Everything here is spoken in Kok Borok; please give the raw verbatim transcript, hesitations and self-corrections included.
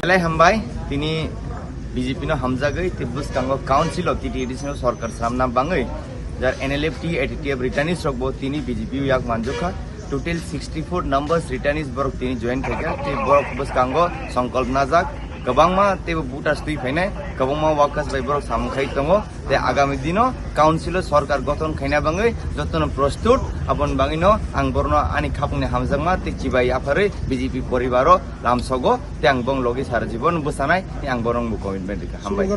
Belai hambai, tini B J P no hamjagwi tei bwskango council o T T A D C no sorkar swnamna bangwi jar N L F T, A T T F returnees rok bo tini B J P o yak manjukha. Total sixty four numbers returnees borok tini join khaikha tei borok bwskango songkolp najak. Kwbangma teibo voters twi phainai, kwbangma workers bai borok samung khai tongo. Tei agami dino council o sorkar gothon khaina bangwi jotono prostut, aboni bangwino ang borno ani khapungni hamjakma tei chibai yapharwi B J P poribaro lamsogo tei ang bong logi sara jibon bwsanai tei ang borong bo commitment rikha. Hambai.